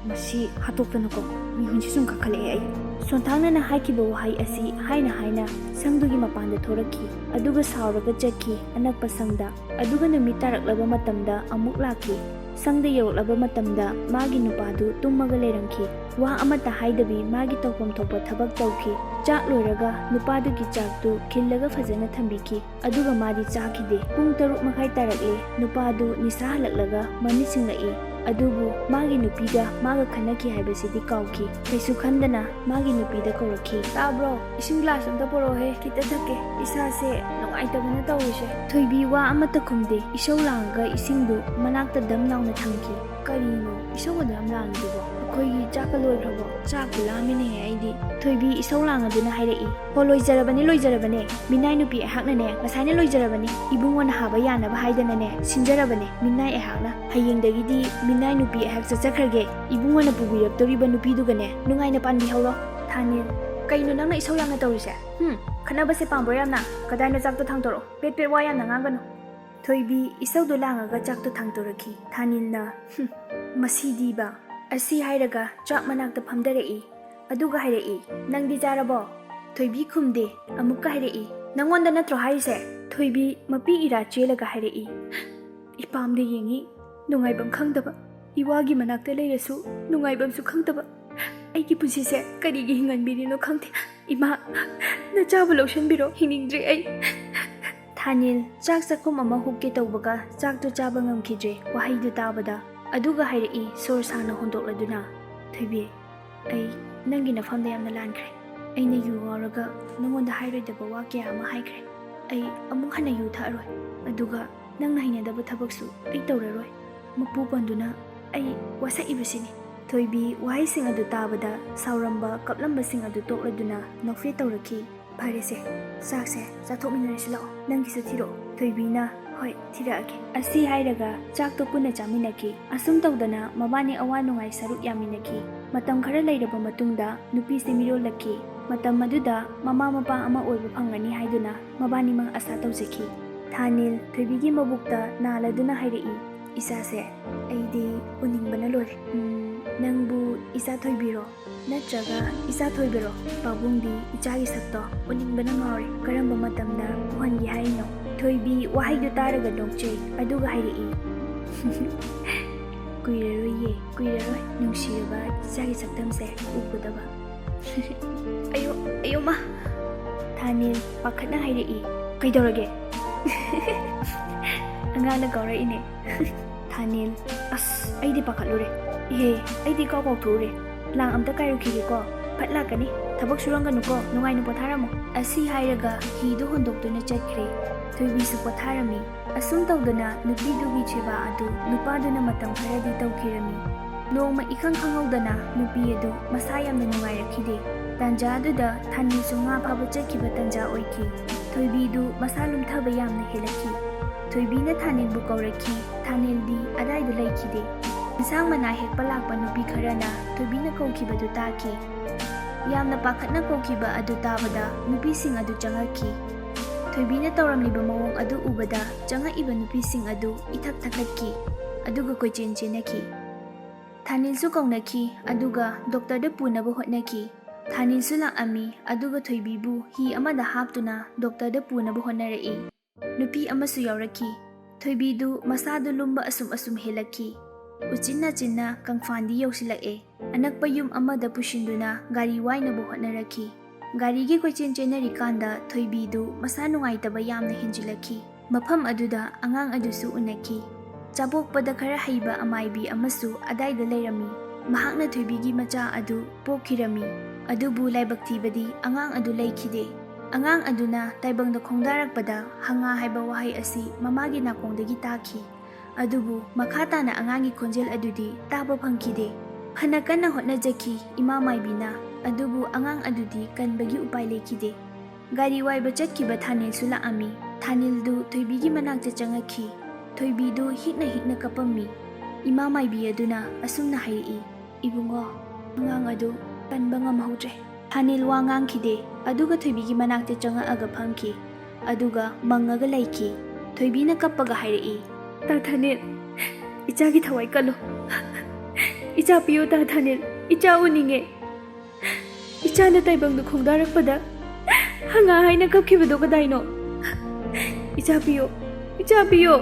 ꯃꯁꯤ ꯍꯥꯠꯇꯣꯛꯇꯅꯀꯣ ꯃꯤꯍꯨꯟꯁꯤ ꯁꯨꯝ ꯀꯥꯈꯠꯂꯛꯑꯦ ꯑꯩ꯫" ꯁꯣꯟꯊꯥꯡꯅꯅ ꯍꯥꯏꯈꯤꯕ ꯋꯥꯍꯩ ꯑꯁꯤ ꯍꯥꯏꯅ ꯍꯥꯏꯅ ꯁꯪꯗꯨꯒꯤ ꯃꯄꯥꯟꯗ ꯊꯣꯔꯛꯈꯤ, ꯑꯗꯨꯒ ꯁꯥꯎꯔꯒ ꯆꯠꯈꯤ ꯑꯅꯛꯄ ꯁꯪꯗ꯫ ꯑꯗꯨꯒ ꯅꯨꯃꯤꯠ ꯇꯥꯔꯛꯂꯕ ꯃꯇꯝꯗ ꯑꯃꯨꯛ ꯂꯥꯛꯈꯤ꯫ ꯁꯪꯗ ꯌꯧꯔꯛꯂꯕ ꯃꯇꯝꯗ ꯃꯥꯒꯤ ꯅꯨꯄꯥꯗꯨ ꯇꯨꯝꯃꯒ ꯂꯩꯔꯝꯈꯤ꯫ ꯋꯥ ꯑꯃꯠꯇ ꯍꯥꯏꯗꯕꯤ ꯃꯥꯒꯤ ꯇꯧꯐꯝ ꯊꯣꯛꯄ ꯊꯕꯛ ꯇꯧꯈꯤ꯫ ꯆꯥꯛ ꯂꯣꯏꯔꯒ ꯅꯨꯄꯥꯗꯨꯒꯤ ꯆꯥꯛꯇꯨ ꯈꯤꯜꯂꯒ ꯐꯖꯅ ꯊꯝꯕꯤꯈꯤ꯫ ꯑꯗꯨꯒ ꯃꯥꯗꯤ ꯆꯥꯈꯤꯗꯦ꯫ ꯄꯨꯡ ꯇꯔꯨꯛ ꯃꯈꯥꯏ ꯇꯥꯔꯛꯂꯦ꯫ ꯅꯨꯄꯥꯗꯨ ꯅꯤꯁꯥ ꯍꯜꯂꯛꯂꯒ ꯃꯃꯤꯠ ꯁꯤꯡꯂꯛꯏ꯫ ꯑꯗꯨꯕꯨ ꯃꯥꯒꯤ ꯅꯨꯄꯤꯒ ꯃꯥꯒ ꯈꯠꯅꯈꯤ ꯍꯥꯏꯕꯁꯤꯗꯤ ꯀꯥꯎꯈꯤ꯫ ꯀꯩꯁꯨ ꯈꯟꯗꯅ ꯃꯥꯒꯤ ꯅꯨꯄꯤꯗ ꯀꯧꯔꯛꯈꯤ꯫ "ꯇꯥꯕ꯭ꯔꯣ? ꯏꯁꯤꯡ ꯒ꯭ꯂꯥꯁ ꯑꯝꯇ ꯄꯨꯔꯛꯑꯣꯍꯦ, ꯈꯤꯇ ꯊꯛꯀꯦ꯫ ꯏꯁꯥꯁꯦ ꯅꯨꯡꯉꯥꯏꯇꯕꯅ ꯇꯧꯔꯤꯁꯦ꯫" ꯊꯣꯏꯕꯤ ꯋꯥ ꯑꯃꯠꯇ ꯈꯨꯝꯗꯦ꯫ ꯏꯁꯧ ꯂꯥꯡꯉꯒ ꯏꯁꯤꯡꯗꯨ ꯃꯅꯥꯛꯇ ꯗꯝ ꯂꯥꯎꯅ ꯊꯝꯈꯤ꯫ "ꯀꯔꯤꯅꯣ ꯏꯁꯧ ꯑꯗꯨꯌꯥꯝ ꯂꯥꯡꯉꯤꯗꯨꯕꯣ? ꯑꯩꯈꯣꯏꯒꯤ ꯆꯥꯛꯀ ꯂꯣꯏꯈ꯭ꯔꯕꯣ? ꯆꯥꯛꯄꯨ ꯂꯥꯝꯃꯤꯅꯦꯍꯦ ꯑꯩꯗꯤ꯫" ꯊꯣꯏꯕꯤ ꯏꯁꯧ ꯂꯥꯡꯉꯗꯨꯅ ꯍꯥꯏꯔꯛꯏ, "ꯍꯣ, ꯂꯣꯏꯖꯔꯕꯅꯦ, ꯂꯣꯏꯖꯔꯕꯅꯦ꯫ ꯃꯤꯅꯥꯏ ꯅꯨꯄꯤ ꯑꯩꯍꯥꯛꯅꯅꯦ, ꯉꯁꯥꯏꯅ ꯂꯣꯏꯖꯔꯕꯅꯤ꯫ ꯏꯕꯨꯡꯉꯣꯅ ꯍꯥꯕ ꯌꯥꯅꯕ ꯍꯥꯏꯗꯅꯅꯦ, ꯁꯤꯟꯖꯔꯕꯅꯦ꯫ ꯃꯤꯅꯥꯏ ꯑꯩꯍꯥꯛꯅ꯫ ꯍꯌꯦꯡꯗꯒꯤꯗꯤ ꯃꯤꯅꯥꯏ ꯅꯨꯄꯤ ꯑꯩꯍꯥꯛ ꯆꯠꯆꯈ꯭ꯔꯒꯦ꯫ ꯏꯕꯨꯡꯉꯣꯅ ꯄꯨꯕꯤꯔꯛꯇꯣꯔꯤꯕ ꯅꯨꯄꯤꯗꯨꯒꯅꯦ ꯅꯨꯡꯉꯥꯏꯅ ꯄꯥꯟꯕꯤꯍꯧꯔꯣ꯫" ꯊꯥꯅꯤꯜ, "ꯀꯩꯅꯣ ꯅꯪꯅ ꯏꯁꯧ ꯌꯥꯝꯅ ꯇꯧꯔꯤꯁꯦ? ꯍꯨꯝ, ꯈꯠꯅꯕꯁꯦ ꯄꯥꯝꯕ꯭ꯔꯣ ꯌꯥꯝꯅ? ꯀꯗꯥꯏꯅꯣ ꯆꯥꯛꯇꯣ ꯊꯥꯡꯗꯣꯔꯛꯑꯣ꯫ ꯄꯦꯠ ꯄꯦꯠ ꯋꯥ ꯌꯥꯝꯅ ꯉꯥꯡꯒꯅꯨ꯫" ꯊꯣꯏꯕꯤ ꯏꯁꯧꯗꯨ ꯂꯥꯡꯉꯒ ꯆꯥꯛꯇꯨ ꯊꯥꯡꯗꯣꯔꯛꯈꯤ꯫ ꯊꯥꯅꯤꯜꯅ, "ꯍꯨꯝ, ꯃꯁꯤꯗꯤꯕ꯫" ꯑꯁꯤ ꯍꯥꯏꯔꯒ ꯆꯥꯛ ꯃꯅꯥꯛꯇ ꯐꯝꯗꯔꯛꯏ꯫ ꯑꯗꯨꯒ ꯍꯥꯏꯔꯛꯏ, "ꯅꯪꯗꯤ ꯆꯥꯔꯕꯣ?" ꯊꯣꯏꯕꯤ ꯈꯨꯝꯗꯦ꯫ ꯑꯃꯨꯛꯀ ꯍꯥꯏꯔꯛꯏ, "ꯅꯪꯉꯣꯟꯗ ꯅꯠꯇ꯭ꯔꯣ ꯍꯥꯏꯔꯤꯁꯦ?" ꯊꯣꯏꯕꯤ ꯃꯄꯤ ꯏꯔꯥ ꯆꯦꯜꯂꯒ ꯍꯥꯏꯔꯛꯏ, "ꯏꯄꯥꯝꯗ ꯌꯦꯡꯉꯤ, ꯅꯨꯡꯉꯥꯏꯐꯝ ꯈꯪꯗꯕ, ꯏꯋꯥꯒꯤ ꯃꯅꯥꯛꯇ ꯂꯩꯔꯁꯨ ꯅꯨꯡꯉꯥꯏꯐꯝꯁꯨ ꯈꯪꯗꯕ꯫ ꯑꯩꯒꯤ ꯄꯨꯟꯁꯤꯁꯦ ꯀꯔꯤꯒꯤ ꯍꯤꯡꯍꯟꯕꯤꯔꯤꯅꯣ ꯈꯪꯗꯦ꯫ ꯏꯃꯥ, ꯅꯆꯥꯕꯨ ꯂꯧꯁꯤꯟꯕꯤꯔꯣ, ꯍꯤꯡꯅꯤꯡꯗ꯭ꯔꯦ ꯑꯩ꯫" ꯊꯥꯅꯤꯜ ꯆꯥꯛ ꯆꯥꯛꯈꯨꯝ ꯑꯃ ꯍꯨꯛꯀꯦ ꯇꯧꯕꯒ ꯆꯥꯛꯇꯨ ꯆꯥꯕ ꯉꯝꯈꯤꯗ꯭ꯔꯦ ꯋꯥꯍꯩꯗꯨ ꯇꯥꯕꯗ꯫ ꯑꯗꯨꯒ ꯍꯥꯏꯔꯛꯏ ꯁꯣꯔ ꯁꯥꯡꯅ ꯍꯣꯟꯗꯣꯛꯂꯗꯨꯅ, "ꯊꯣꯏꯕꯤ, ꯑꯩ ꯅꯪꯒꯤ ꯅꯐꯝꯗ ꯌꯥꯝꯅ ꯂꯥꯟꯈ꯭ꯔꯦ꯫ ꯑꯩꯅ ꯌꯨ ꯉꯥꯎꯔꯒ ꯅꯉꯣꯟꯗ ꯍꯥꯏꯔꯣꯏꯗꯕ ꯋꯥ ꯀꯌꯥ ꯑꯃ ꯍꯥꯏꯈ꯭ꯔꯦ꯫ ꯑꯩ ꯑꯃꯨꯛ ꯍꯟꯅ ꯌꯨ ꯊꯛꯑꯔꯣꯏ꯫ ꯑꯗꯨꯒ ꯅꯪꯅ ꯍꯩꯅꯗꯕ ꯊꯕꯛꯁꯨ ꯑꯩ ꯇꯧꯔꯔꯣꯏ꯫" ꯃꯄꯨ ꯄꯟꯗꯨꯅ ꯑꯩ ꯋꯥꯁꯛꯏꯕꯁꯤꯅꯤ꯫ ꯊꯣꯏꯕꯤ ꯋꯥꯍꯩꯁꯤꯡ ꯑꯗꯨ ꯇꯥꯕꯗ ꯁꯥꯎꯔꯝꯕ ꯀꯞꯂꯝꯕꯁꯤꯡ ꯑꯗꯨ ꯇꯣꯛꯂꯗꯨꯅ ꯅꯣꯛꯐꯦꯠ ꯇꯧꯔꯛꯈꯤ꯫ "ꯐꯔꯦꯁꯦ, ꯆꯥꯛꯁꯦ ꯆꯥꯊꯣꯛꯃꯤꯟꯅꯔꯁꯤ ꯂꯥꯛꯑꯣ꯫ ꯅꯪꯒꯤꯁꯨ ꯊꯤꯔꯛꯑꯣ꯫" ꯊꯣꯏꯕꯤꯅ, "ꯍꯣꯏ, ꯊꯤꯔꯛꯑꯒꯦ꯫" ꯑꯁꯤ ꯍꯥꯏꯔꯒ ꯆꯥꯛꯇꯣ ꯄꯨꯟꯅ ꯆꯥꯃꯤꯟꯅꯈꯤ꯫ ꯑꯁꯨꯝ ꯇꯧꯗꯅ ꯃꯕꯥꯅꯤ ꯑꯋꯥ ꯅꯨꯡꯉꯥꯏ ꯁꯔꯨꯛ ꯌꯥꯃꯤꯟꯅꯈꯤ꯫ ꯃꯇꯝ ꯈꯔ ꯂꯩꯔꯕ ꯃꯇꯨꯡꯗ ꯅꯨꯄꯤꯁꯦ ꯃꯤꯔꯣꯜꯂꯛꯈꯤ꯫ ꯃꯇꯝ ꯑꯗꯨꯗ ꯃꯃꯥ ꯃꯄꯥ ꯑꯃ ꯑꯣꯏꯕ ꯐꯪꯒꯅꯤ ꯍꯥꯏꯗꯨꯅ ꯃꯕꯥꯅꯤꯃꯛ ꯑꯁꯥ ꯇꯧꯖꯈꯤ꯫ ꯊꯥꯅꯤꯜ ꯊꯣꯏꯕꯤꯒꯤ ꯃꯕꯨꯛꯇ ꯅꯥꯜꯂꯗꯨꯅ ꯍꯥꯏꯔꯛꯏ, "ꯏꯆꯥꯁꯦ, ꯑꯩꯗꯤ ꯎꯅꯤꯡꯕꯅ ꯂꯣꯏꯔꯦ꯫" "ꯎꯝ, ꯅꯪꯕꯨ ꯏꯆꯥ ꯊꯣꯏꯕꯤꯔꯣ? ꯅꯠꯇ꯭ꯔꯒ ꯏꯆꯥ ꯊꯣꯏꯕꯤꯔꯣ?" "ꯄꯥꯕꯨꯡꯗꯤ ꯏꯆꯥꯒꯤ ꯁꯛꯇꯣ ꯎꯅꯤꯡꯕꯅ ꯉꯥꯎꯔꯦ꯫ ꯀꯔꯝꯕ ꯃꯇꯝꯗ ꯎꯍꯟꯒꯦ ꯍꯥꯏꯔꯤꯅꯣ?" ꯊꯣꯏꯕꯤ ꯋꯥꯍꯩꯗꯨ ꯇꯥꯔꯒ ꯅꯣꯛꯆꯩ, ꯑꯗꯨꯒ ꯍꯥꯏꯔꯛꯏ, "ꯀꯨꯏꯔꯔꯣꯏꯌꯦ, ꯀꯨꯏꯔꯔꯣꯏ ꯅꯨꯡꯁꯤꯔꯕ ꯏꯆꯥꯒꯤ ꯁꯛꯇꯝꯁꯦ ꯎꯒꯗꯕ꯫" "ꯑꯌꯣ, ꯑꯌꯣ ꯃꯥ!" ꯊꯥꯅꯤꯜ ꯄꯥꯈꯠꯅ ꯍꯥꯏꯔꯛꯏ, "ꯀꯩꯗꯧꯔꯒꯦ?" "ꯑꯉꯥꯡꯅ ꯀꯧꯔꯛꯏꯅꯦ꯫" ꯊꯥꯅꯤꯜ, ꯑꯁ, ꯑꯩꯗꯤ ꯄꯥꯈꯠꯂꯨꯔꯦ꯫ ꯏꯍꯦ, ꯑꯩꯗꯤ ꯏꯀꯥꯎ ꯀꯥꯎꯊꯣꯛꯎꯔꯦ꯫ ꯂꯥꯡ ꯑꯝꯇ ꯀꯥꯏꯔꯨꯈꯤꯒꯦꯀꯣ꯫ ꯐꯠ ꯂꯥꯛꯀꯅꯤ꯫ ꯊꯕꯛ ꯁꯨꯔꯝꯒꯅꯨꯀꯣ, ꯅꯨꯡꯉꯥꯏꯅ ꯄꯣꯊꯥꯔꯝꯃꯣ꯫ ꯑꯁꯤ ꯍꯥꯏꯔꯒ ꯍꯤꯗꯨ ꯍꯣꯟꯗꯣꯛꯇꯨꯅ ꯆꯠꯈ꯭ꯔꯦ꯫ ꯊꯣꯏꯕꯤꯁꯨ ꯄꯣꯊꯥꯔꯝꯃꯤ꯫ ꯑꯁꯨꯝ ꯇꯧꯗꯅ ꯅꯨꯄꯤꯗꯨꯒꯤ ꯁꯦꯕꯥ ꯑꯗꯨ ꯅꯨꯄꯥꯗꯨꯅ ꯃꯇꯝ ꯈꯔꯗꯤ ꯇꯧꯈꯤꯔꯝꯃꯤ꯫ ꯅꯣꯡꯃ ꯏꯈꯪ ꯈꯪꯍꯧꯗꯅ ꯅꯨꯄꯤ ꯑꯗꯨ ꯃꯁꯥ ꯌꯥꯝꯅ ꯅꯨꯡꯉꯥꯏꯔꯛꯈꯤꯗꯦ꯫ ꯇꯥꯟꯖꯥꯗꯨꯗ ꯊꯥꯅꯤꯜꯁꯨ ꯉꯥ ꯐꯥꯕ ꯆꯠꯈꯤꯕ ꯇꯥꯟꯖꯥ ꯑꯣꯏꯈꯤ꯫ ꯊꯣꯏꯕꯤꯗꯨ ꯃꯁꯥ ꯂꯨꯝꯊꯕ ꯌꯥꯝꯅ ꯍꯦꯜꯂꯛꯈꯤ꯫ ꯊꯣꯏꯕꯤꯅ ꯊꯥꯅꯤꯜꯕꯨ ꯀꯧꯔꯛꯈꯤ꯫ ꯊꯥꯅꯤꯜꯗꯤ ꯑꯗꯥꯏꯗ ꯂꯩꯈꯤꯗꯦ꯫ ꯏꯟꯁꯥꯡ ꯃꯅꯥ ꯍꯦꯛꯄ ꯂꯥꯛꯄ ꯅꯨꯄꯤ ꯈꯔꯅ ꯊꯣꯏꯕꯤꯅ ꯀꯧꯈꯤꯕꯗꯨ ꯇꯥꯈꯤ꯫ ꯌꯥꯝꯅ ꯄꯥꯈꯠꯅ ꯀꯧꯈꯤꯕ ꯑꯗꯨ ꯇꯥꯕꯗ ꯅꯨꯄꯤꯁꯤꯡ ꯑꯗꯨ ꯆꯪꯉꯛꯈꯤ꯫ ꯊꯣꯏꯕꯤꯅ ꯇꯧꯔꯝꯂꯤꯕ ꯃꯑꯣꯡ ꯑꯗꯨ ꯎꯕꯗ ꯆꯪꯉꯛꯏꯕ ꯅꯨꯄꯤꯁꯤꯡ ꯑꯗꯨ ꯏꯊꯛ ꯊꯛꯀꯠꯈꯤ, ꯑꯗꯨꯒ ꯀꯣꯏꯆꯦꯟ ꯆꯦꯟꯅꯈꯤ꯫ ꯊꯥꯅꯤꯜꯁꯨ ꯀꯧꯅꯈꯤ, ꯑꯗꯨꯒ ꯗꯣꯛꯇꯔꯗ ꯄꯨꯅꯕ ꯍꯣꯠꯅꯈꯤ꯫ ꯊꯥꯅꯤꯜꯁꯨ ꯂꯥꯛꯑꯝꯃꯤ, ꯑꯗꯨꯒ ꯊꯣꯏꯕꯤꯕꯨ ꯍꯤ ꯑꯃꯗ ꯍꯥꯞꯇꯨꯅ ꯗꯣꯛꯇꯔꯗ ꯄꯨꯅꯕ ꯍꯣꯠꯅꯔꯛꯏ꯫ ꯅꯨꯄꯤ ꯑꯃꯁꯨ ꯌꯥꯎꯔꯛꯈꯤ꯫ ꯊꯣꯏꯕꯤꯗꯨ ꯃꯁꯥꯗꯨ ꯂꯨꯝꯕ ꯑꯁꯨꯝ ꯑꯁꯨꯝ ꯍꯦꯜꯂꯛꯈꯤ꯫ ꯎꯆꯤꯟ ꯅꯥꯆꯤꯟꯅ ꯀꯪꯐꯥꯟꯗꯤ ꯌꯧꯁꯤꯜꯂꯛꯑꯦ꯫ ꯑꯅꯛꯄ ꯌꯨꯝ ꯑꯃꯗ ꯄꯨꯁꯤꯟꯗꯨꯅ ꯒꯥꯔꯤ ꯋꯥꯏꯅꯕ ꯍꯣꯠꯅꯔꯛꯈꯤ꯫ ꯒꯥꯔꯤꯒꯤ ꯀꯣꯏꯆꯦꯟ ꯆꯦꯟꯅꯔꯤꯀꯥꯟꯗ ꯊꯣꯏꯕꯤꯗꯨ ꯃꯁꯥ ꯅꯨꯡꯉꯥꯏꯇꯕ ꯌꯥꯝꯅ ꯍꯦꯟꯖꯤꯜꯂꯛꯈꯤ꯫ ꯃꯐꯝ ꯑꯗꯨꯗ ꯑꯉꯥꯡ ꯑꯗꯨꯁꯨ ꯎꯅꯈꯤ꯫ ꯆꯥꯕꯣꯛꯄꯗ ꯈꯔ ꯍꯩꯕ ꯑꯃꯥꯏꯕꯤ ꯑꯃꯁꯨ ꯑꯗꯥꯏꯗ ꯂꯩꯔꯝꯃꯤ꯫ ꯃꯍꯥꯛꯅ ꯊꯣꯏꯕꯤꯒꯤ ꯃꯆꯥ ꯑꯗꯨ ꯄꯣꯛꯈꯤꯔꯝꯃꯤ꯫ ꯑꯗꯨꯕꯨ ꯂꯥꯏꯕꯛ ꯊꯤꯕꯗꯤ ꯑꯉꯥꯡ ꯑꯗꯨ ꯂꯩꯈꯤꯗꯦ꯫ ꯑꯉꯥꯡ ꯑꯗꯨꯅ ꯇꯥꯏꯕꯪꯗ ꯈꯣꯡꯗꯥꯔꯛꯄꯗ ꯍꯪꯉꯥ ꯍꯥꯏꯕ ꯋꯥꯍꯩ ꯑꯁꯤ ꯃꯃꯥꯒꯤ ꯅꯥꯀꯣꯡꯗꯒꯤ ꯇꯥꯈꯤ꯫ ꯑꯗꯨꯕꯨ ꯃꯈꯥ ꯇꯥꯅ ꯑꯉꯥꯡꯒꯤ ꯈꯣꯟꯖꯦꯜ ꯑꯗꯨꯗꯤ ꯇꯥꯕ ꯐꯪꯈꯤꯗꯦ꯫ ꯐꯅ ꯀꯟꯅ ꯍꯣꯠꯅꯖꯈꯤ ꯏꯃꯥ ꯃꯥꯏꯕꯤꯅ, ꯑꯗꯨꯕꯨ ꯑꯉꯥꯡ ꯑꯗꯨꯗꯤ ꯀꯟꯕꯒꯤ ꯎꯄꯥꯏ ꯂꯩꯈꯤꯗꯦ꯫ ꯒꯥꯔꯤ ꯋꯥꯏꯕ ꯆꯠꯈꯤꯕ ꯊꯥꯅꯤꯜꯁꯨ ꯂꯥꯛꯑꯝꯃꯤ꯫ ꯊꯥꯅꯤꯜꯗꯨ ꯊꯣꯏꯕꯤꯒꯤ ꯃꯅꯥꯛꯇ ꯆꯪꯉꯛꯈꯤ꯫ ꯊꯣꯏꯕꯤꯗꯨ ꯍꯤꯛꯅ ꯍꯤꯛꯅ ꯀꯞꯄꯝꯃꯤ꯫ ꯏꯃꯥ ꯃꯥꯏꯕꯤ ꯑꯗꯨꯅ ꯑꯁꯨꯝꯅ ꯍꯥꯏꯔꯛꯏ, "ꯏꯕꯨꯡꯉꯣ, ꯑꯉꯥꯡ ꯑꯗꯨ ꯀꯟꯕ ꯉꯝꯍꯧꯗ꯭ꯔꯦ꯫" ꯊꯥꯅꯤꯜ ꯋꯥ ꯉꯥꯡꯈꯤꯗꯦ, ꯑꯗꯨꯒ ꯊꯣꯏꯕꯤꯒꯤ ꯃꯅꯥꯛꯇ ꯆꯪꯉꯛꯑꯒ ꯐꯝꯈꯤ, ꯑꯗꯨꯒ ꯃꯪꯉꯒ ꯂꯩꯈꯤ꯫ ꯊꯣꯏꯕꯤꯅ ꯀꯞꯄꯒ ꯍꯥꯏꯔꯛꯏ, "ꯇꯥ ꯊꯥꯅꯤꯜ, ꯏꯆꯥꯒꯤ ꯊꯋꯥꯏ ꯀꯜꯂꯣ꯫ ꯏꯆꯥ ꯄꯤꯌꯨ ꯇꯥ ꯊꯥꯅꯤꯜ, ꯏꯆꯥ ꯎꯅꯤꯡꯉꯦ꯫ ꯏꯆꯥꯅ ꯇꯥꯏꯕꯪꯗ ꯈꯣꯡꯗꯥꯔꯛꯄꯗ ꯍꯪꯉꯥ ꯍꯥꯏꯅ ꯀꯞꯈꯤꯕꯗꯣ ꯀꯗꯥꯏꯅꯣ? ꯏꯆꯥ ꯄꯤꯌꯣ, ꯏꯆꯥ ꯄꯤꯌꯣ꯫"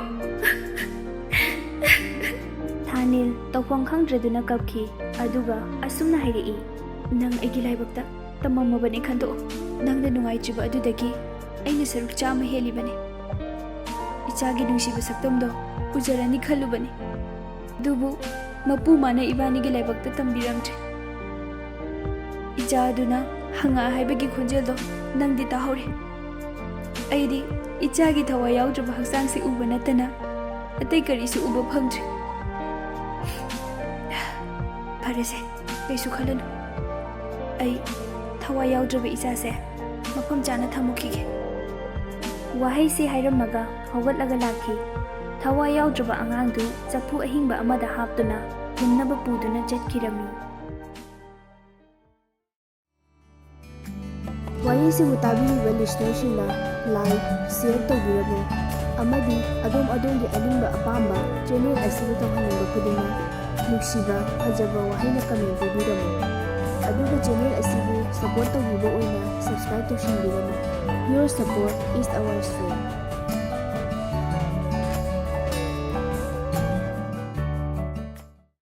ꯊꯥꯅꯤꯜ ꯇꯧꯐꯝ ꯈꯪꯗ꯭ꯔꯗꯨꯅ ꯀꯞꯈꯤ, ꯑꯗꯨꯒ ꯑꯁꯨꯝꯅ ꯍꯥꯏꯔꯛꯏ, "ꯅꯪ ꯑꯩꯒꯤ ꯂꯥꯏꯕꯛꯇ ꯇꯝꯃꯝꯃꯕꯅꯦ ꯈꯟꯗꯣꯛꯑꯣ꯫ ꯅꯪꯅ ꯅꯨꯡꯉꯥꯏꯇ꯭ꯔꯤꯕ ꯑꯗꯨꯗꯒꯤ ꯑꯩꯅ ꯁꯔꯨꯛ ꯆꯥꯝꯃ ꯍꯦꯜꯂꯤꯕꯅꯦ꯫ ꯏꯆꯥꯒꯤ ꯅꯨꯡꯁꯤꯕ ꯁꯛꯇꯝꯗꯣ ꯎꯖꯔꯅꯤ ꯈꯜꯂꯨꯕꯅꯤ꯫ ꯑꯗꯨꯕꯨ ꯃꯄꯨ ꯃꯥꯅ ꯏꯕꯥꯅꯤꯒꯤ ꯂꯥꯏꯕꯛꯇ ꯇꯝꯕꯤꯔꯝꯗ꯭ꯔꯦ꯫ ꯏꯆꯥ ꯑꯗꯨꯅ ꯍꯪꯉꯛ ꯍꯥꯏꯕꯒꯤ ꯈꯣꯟꯖꯦꯜꯗꯣ ꯅꯪꯗꯤ ꯇꯥꯍꯧꯔꯦ꯫ ꯑꯩꯗꯤ ꯏꯆꯥꯒꯤ ꯊꯋꯥꯏ ꯌꯥꯎꯗ꯭ꯔꯕ ꯍꯛꯆꯥꯡꯁꯤ ꯎꯕ ꯅꯠꯇꯅ ꯑꯇꯩ ꯀꯔꯤꯁꯨ ꯎꯕ ꯐꯪꯗ꯭ꯔꯦ꯫ ꯐꯔꯦꯁꯦ, ꯀꯩꯁꯨ ꯈꯜꯂꯨꯅꯨ꯫ ꯑꯩ ꯊꯋꯥꯏ ꯌꯥꯎꯗ꯭ꯔꯕ ꯏꯆꯥꯁꯦ ꯃꯐꯝ ꯆꯥꯅ ꯊꯝꯃꯨꯈꯤꯒꯦ꯫ ꯋꯥꯍꯩꯁꯤ ꯍꯥꯏꯔꯝꯃꯒ ꯍꯧꯒꯠꯂꯒ ꯂꯥꯛꯈꯤ꯫ ꯊꯋꯥꯏ ꯌꯥꯎꯗ꯭ꯔꯕ ꯑꯉꯥꯡꯗꯨ ꯆꯐꯨ ꯑꯍꯤꯡꯕ ꯑꯃꯗ ꯍꯥꯞꯇꯨꯅ ꯄꯨꯝꯅꯕ ꯄꯨꯗꯨꯅ ꯆꯠꯈꯤꯔꯝꯃꯤ꯫ ꯋꯥꯔꯤꯁꯤꯕꯨ ꯇꯥꯕꯤꯔꯤꯕ listenerꯁꯤꯡꯅ like, share ꯇꯧꯕꯤꯔꯝꯃꯨ꯫ ꯑꯃꯗꯤ ꯑꯗꯣꯝ ꯑꯗꯣꯝꯒꯤ ꯑꯅꯤꯡꯕ ꯑꯄꯥꯝꯕ channel ꯑꯁꯤꯕꯨ ꯇꯧꯍꯟꯅꯤꯡꯕ ꯈꯨꯗꯤꯡꯃꯛ ꯅꯨꯡꯁꯤꯕ, ꯐꯖꯕ ꯋꯥꯍꯩꯅ comment ꯄꯤꯕꯤꯔꯝꯃꯨ꯫ ꯑꯗꯨꯒ channel ꯑꯁꯤꯕꯨ support ꯇꯧꯕꯤꯕ ꯑꯣꯏꯅ subscribe ꯇꯧꯁꯤꯟꯕꯤꯔꯝꯃꯨ꯫ Your support is our strength꯫